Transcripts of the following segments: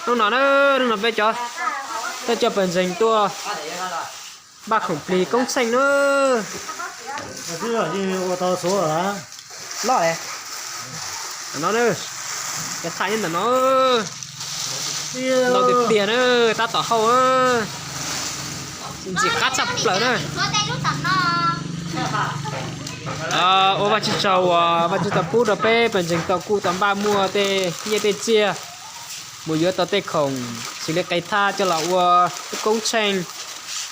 Hnub no na, hnub no peb cov, peb cov pawg ntseeg tuaj npaj khoom plig koob tsheej na. Loj no, cov thaij nyob ntawm no, ntau tiag tiag na, tab tom hauj, ntxim qab tshaj plaws na. Ua Vajtswv tsaug uas Vajtswv tau pub rau peb pawg ntseeg tau kuj tau npaj muaj tej nyiaj tej txiaj mus yuav tau tej khoom xws li qe thaj coj los ua lub koob tsheej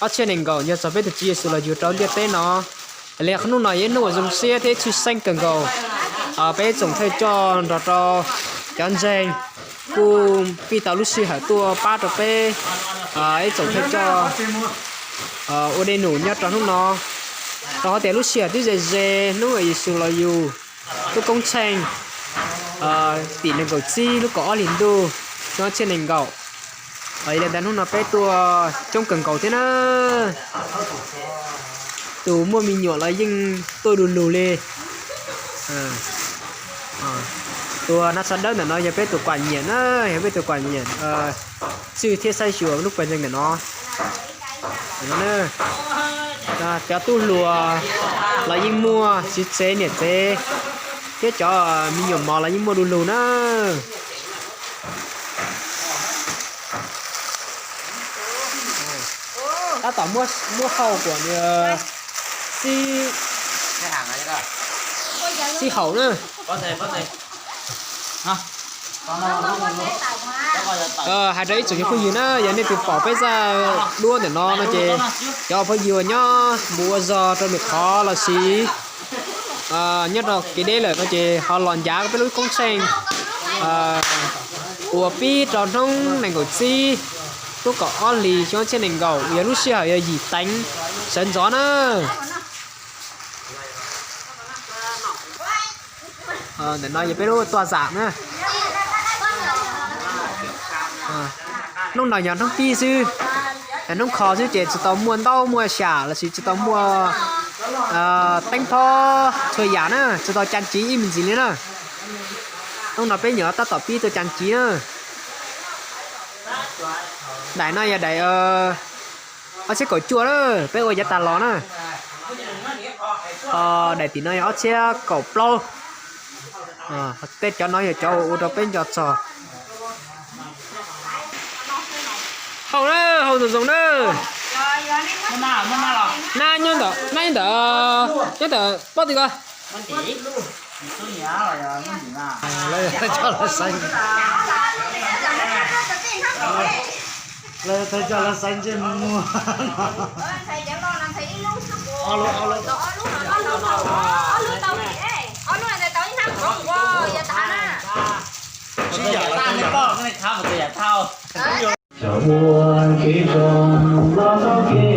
ob txhiab nees nkaum yog txog peb tus Tswv Yexus los yug rau ntiaj teb no. Li hnub no yog ib hnub uas zoo siab thiab ib tshwj xeeb kawg nkaus. Peb tsoom thawj coj nrog rau cov ntseeg kuj pib tau lub sij hawm tuaj pab rau peb ib tsoom thawj coj ua dej num nyob rau hnub no. Rau qhov tias lub sij hawm twb ze ze hnub uas Yexus los yug lub koob tsheej tim nees nkaum tsib lub kaum ob hlis ntuj xyoo ob txhiab nees nkaum. Yog li ntawd hnub no peb tuaj coob kawg nkaus thiab na. Tus muaj me nyuam los yeej tuaj du lug li. Tus nas xav dawb ntawm no yog peb tus kuam nyiam na, yog peb tus kuam nyiam txwj thiab saib xyuas lub pawg ntseeg ntawm no. Cov tub hluas los yeej muaj, txiv tsev niam tsev thiab cov me nyuam mos los yeej muaj du lug na. Tab tom muab hau kuam nws xib, xib haum na. Hais rau ib tsoom cov phooj ywg na, yog nej twg pom peb zaj duab ntawm no no ces cov phooj ywg uas nyob mus ua zog rau lwm qhov los sis nyob rau kev deb lawm no ces ho los ncav peb lub koob tsheej uas pib rau hnub nees nkaum tsib lub kaum ob hlis xyoo ob txhiab nees nkaum uas yog lub sij hawm yog yim teev sawv ntxov na. Ntawm no yog peb lub tuaj zam na. Hnub no yog hnub pib xwb, yog hnub kho xwb ces tsis tau muaj ntaub muaj xyam los sis tsis tau muaj teeb phob txhua yam na, tsis tau cam tsiv ib me ntsis li na. Hnub no peb nyuam tab tom pib tuaj cam tsiv na. Daim no yog daim ob txhiab kaum cuaj na, peb ua yav tag los na. Ho daim tim no yog ob txhiab kaum plaub. Tej cov no yog cov uas ua rau peb nco txog. Hau na, hau zoo zoo na. Nab nyob ntawm, nab nyob ntawm, nyob ntawm pob tw ko. Lawv tau coj lawv xaiv ntsej muag muag. Sib yam tag nej poj nej khav mus txog yam thau. Ua kev zoo los tau kev